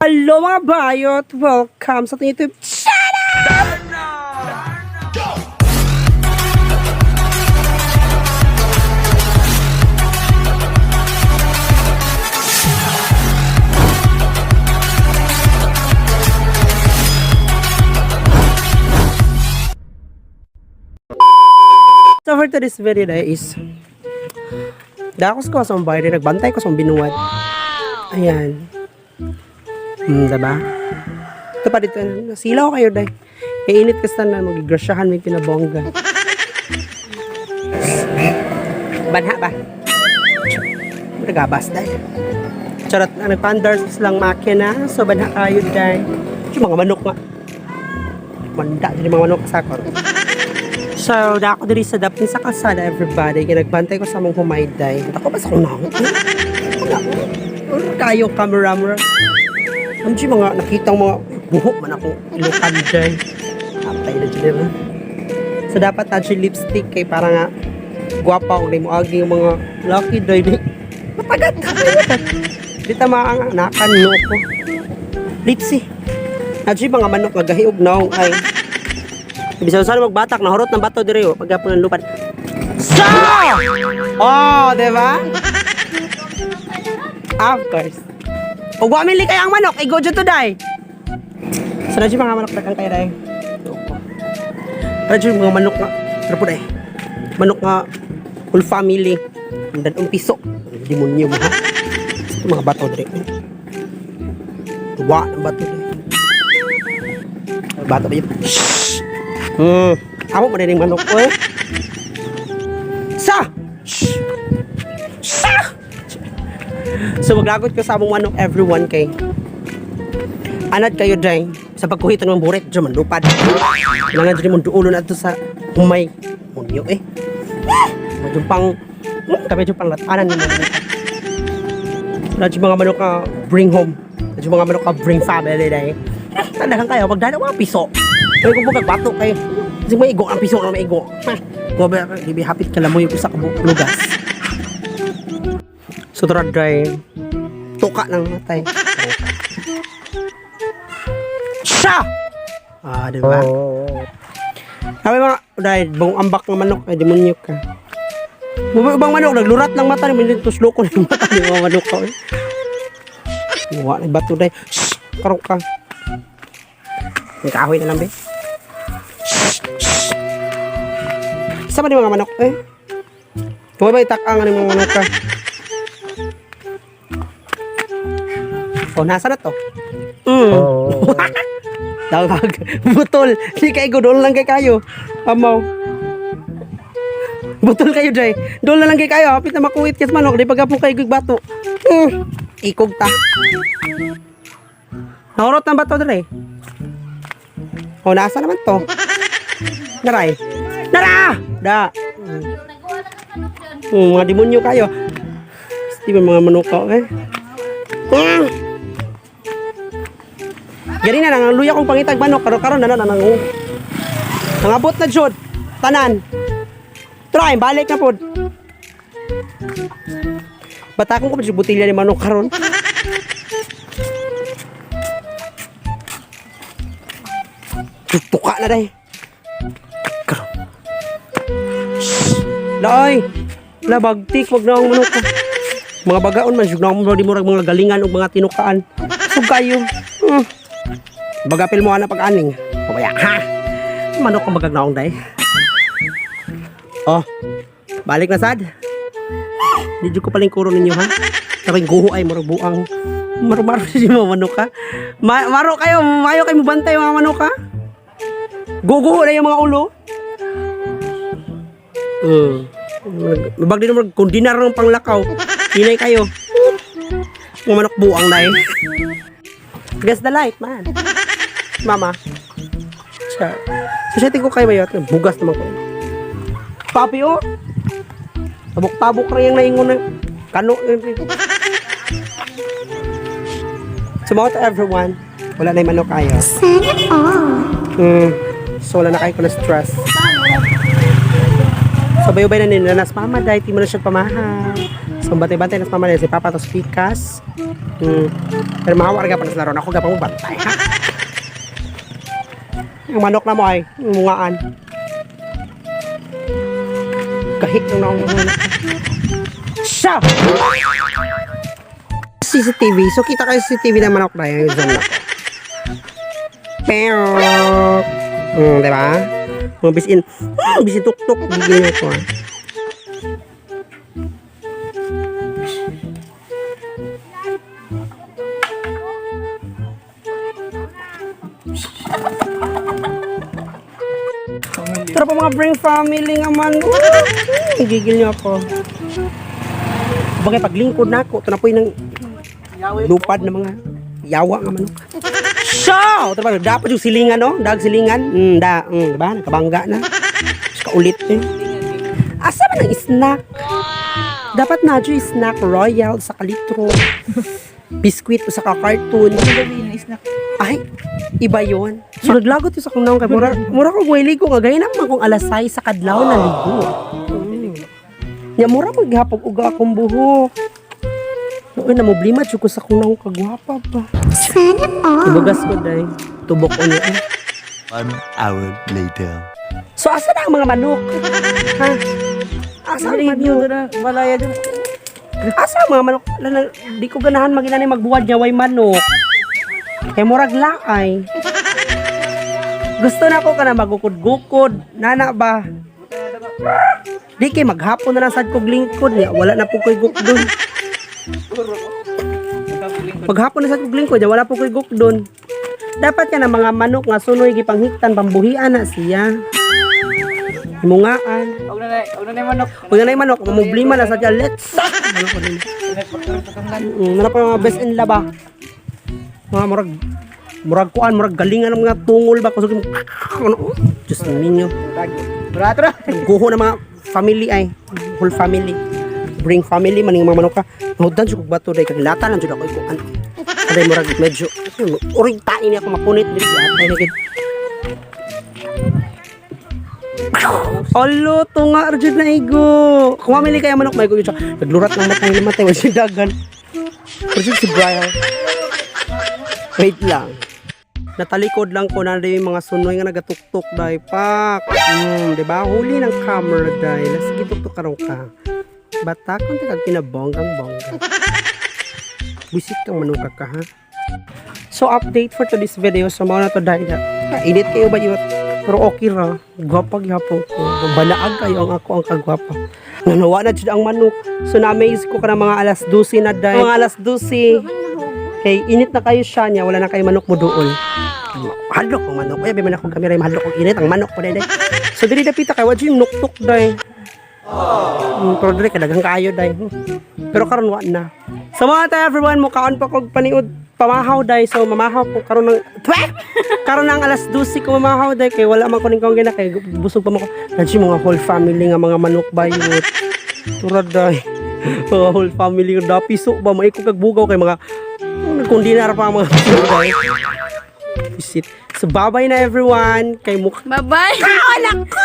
Hello, mga bayot! Welcome sa ating YouTube channel! So for today's video na is dakos ko sa bahay, nagbantay ko sa binuwad. Ayan. Diba? Ito pa dito, nasilaw kayo dahil. Kaya init kasi na magigrasyahan may kinabongga. Banha ba? Nagabas dahil. Charot na, nagpandars lang makina. So banha kayo dahil. Yung mga manok nga. Manda, yung mga manok sakot. So, na ako diri sa dapin sa kalsada, everybody. Kaya nagbantay ko sa mong humayday. Ako ba sa kong naong? Kayo, camera mo. Ano siya mga nakitang mga buhok man ako ilukan dyan. Apay na dyan naman. So dapat na siya lipstick kay para nga gwapa og mo agi yung mga lucky day di. Matagat. Di ta maanganakan no ko. Lipsy. Na siya mga manok nga gahiog naong ay. Bisan sa magbatak nahurot ng bato diri oh pagapon ng lupad. So! Oh, di ba? Of course. Ug wa mili kay ang manok, igo jud to day. Sa na mga manok daghang kay day. Para jud mga manok nga, pero po day. Manok nga whole family. Ang dadong piso. Demonyo mo ha. Ito mga bato dire. Wa ng bato dire. Bato ba yun? Shhh! Amo pa rin yung manok ko eh. Sa! Shhh! Sa! So maglagot ko sa among manok everyone kay anad kayo dray sa pagkuhitan ng buret dyan manlupad. Kailangan dyan mong duulo na ito sa humay. Munyo eh. Medyo pang kami dyan pang latanan ng mga manok. Medyo mga manok ka bring home. Medyo mga manok ka bring family dahil. Talagang kayo magdala mga piso. Kaya kung bukag bato kayo. Kasi maigo ang piso na maigo. Ha. Gobe, gibi hapit ka lamoy ko sa kabuk lugas. So tara dry. Tuka ng matay. Siya! Ah, di ba? Sabi mga, dahil buong ambak ng manok, ay demonyo ka. Mga ibang manok, naglurat ng mata, may tuslo ko ng mata ng mga manok ko. Eh. Wa na bato dahil. Shh! Karong ka. May kahoy na lang, be. Shh! Shh! Isa ba ni mga manok, eh? Kung ba itakang ang mga manok ka? Oh, nasa na to? Dagag. Butol. Di kay doon lang kay kayo. Amaw. Butol kayo, Jay. Doon na lang kay kayo. Hapit na makuwit kas manok. Di pagapong kayo bato. Ikog ta. Nahurot ng bato dre. Oh, nasa naman to? Naray. Nara! Da. Mga demonyo kayo. Di ba mga manok ko, eh? Gani na nang luya kong pangitag manok karon karon na na nang nangabot na jud tanan. Try balik na pod. Batakon ko pa jud butilya ni manok karon. Tuka na day. Karon. Shh. Laoy. La bagtik wag na ang manok ko. Mga bagaon man jud na mo di murag mga galingan ug mga tinukaan. Sug kayo. Bagapil mo ana pag-aning. Pabaya ha. Manok ang bagagnaong day. Oh. Balik na sad. Di jud ko palingkuro ninyo ha. Sabay guho ay murag buang. Maro-maro si mga manok ha. Maro kayo, mayo kayo mabantay mga manok ha. Guguho na yung mga ulo. Mabag din naman kung dinar ng panglakaw. Hinay kayo. Mga manok buang na eh. Guess the light, man. Mama. Siya. So, siya ko kayo mayot. Bugas naman ko. Papi, oh. Tabok-tabok rin yung naingon na. Kano. So, mga to everyone. Wala na yung manok kayo. Sana all. So, wala na kayo ko na stress. So, bayubay na nila. Nas mama, dahil di mo na siya pamahaw. So, bantay-bantay nas mama dahil si Papa tos pikas. Pero mahawa ra pa na sila ron. Ako gapang mo bantay, ha? Ang manok na mo ay mungaan. Kahit nang naong siya! CCTV. So, kita kayo sa CCTV ng manok na yun. Yung zoom na. Pero, di ba? Mga bisin, bisin tuktok. Gigil na ito, ah. Tara pa mga bring family nga man. Woo! Gigil niyo ako. Bagay paglingkod na ako, ito na po yung lupad na mga yawa nga manok. Siya! Ito pa, dapat yung silingan, no? Dag silingan. Da, diba? Nakabangga na. Tapos kaulit eh. Asa man ang snack? Dapat na dyan snack royal sa kalitro. Biskuit o sa cartoon. Ay, iba yon. So naglagot yun sa akong naong kay mura, mura ko ligo nga gaya naman kung alas 6 sa kadlaw na ligo. Nya mura maghapog uga akong buhok. Uy, namoblima jud ko sa akong naong kagwapa ba. Sana all. Ibugas ko day. Tubok ko niya. One hour later. So asa na ang mga manok? Ha? Asa ang manok? Malaya dun. Asa ang mga manok? Lala, di ko ganahan maginani magbuwad niya way manok. Kay murag laay. Gusto na ko kana magukod-gukod. Nana ba? Di kay maghapon na lang sad kog lingkod niya. Wala na po ko'y gukdon. Maghapon na sad kog lingkod niya. Wala po ko'y gukdon. Dapat ka na mga manok nga sunoy gipanghiktan pambuhian na siya. Himungaan. Huwag na na yung manok. Kung na yung manok, mamblima na sa dyan. Let's suck! Ano ko din. Nana pa mga best in laba. Mga murag, murag kuan, murag galingan ng mga tungol ba. Kusog mo, ano, oh, Diyos ninyo. Burato. Guho na mga family ay. Whole family. Bring family, maning mga manok ka. Nahudan siya kog bato dahil kaglata lang dyan ako ikuan. Aday murag medyo, urig tain niya ako mapunit. Ay, nagit. Alo, tunga arjud na igo. Kung mamili kaya manok, may siya. Naglurat ng matay na matay, wala siya dagan. Arjud si Brian. Wait lang. Natalikod lang ko na rin yung mga sunoy nga nagatuktok dahil pak. Di ba? Huli ng camera dahil. Sige, tuktok ka raw ka. Bata kung kag pinabonggang bongga. Buisit kang manuka ka ha. So update for today's video. So mao na to dahil na init kayo ba yun? Pero okay ra. Gwapa gyapon ko. Balaag kayo ang ako ang kagwapa. Nanawa na jud ang manok. So na-amaze ko kana mga alas 12 na dahil. Mga alas 12. Kay init na kayo siya niya, wala na kayo manok mo doon. Hadlok ang manok. Ay, man ako kamera, hadlok ang init ang manok ko dai. So dili dapita kay wa jud yung nuktok dai. Pero dili kadaghang kaayo dai. Pero karon wa na. So mga tayo everyone, mukaon pa kog paniud pamahaw dai. So mamahaw ko karon ng Twe! Karon ng alas 12 ko mamahaw dai kay wala man ko ning kong gina kay busog pa man ko. Nandiyo mga whole family nga mga manok bayot. Turad dai. Mga whole family nga dapiso ba maiko kag bugaw kay mga kung di na ra pa ang mga piso dai. Visit. So bye-bye na everyone kay mukha Bye-bye. Anak ko!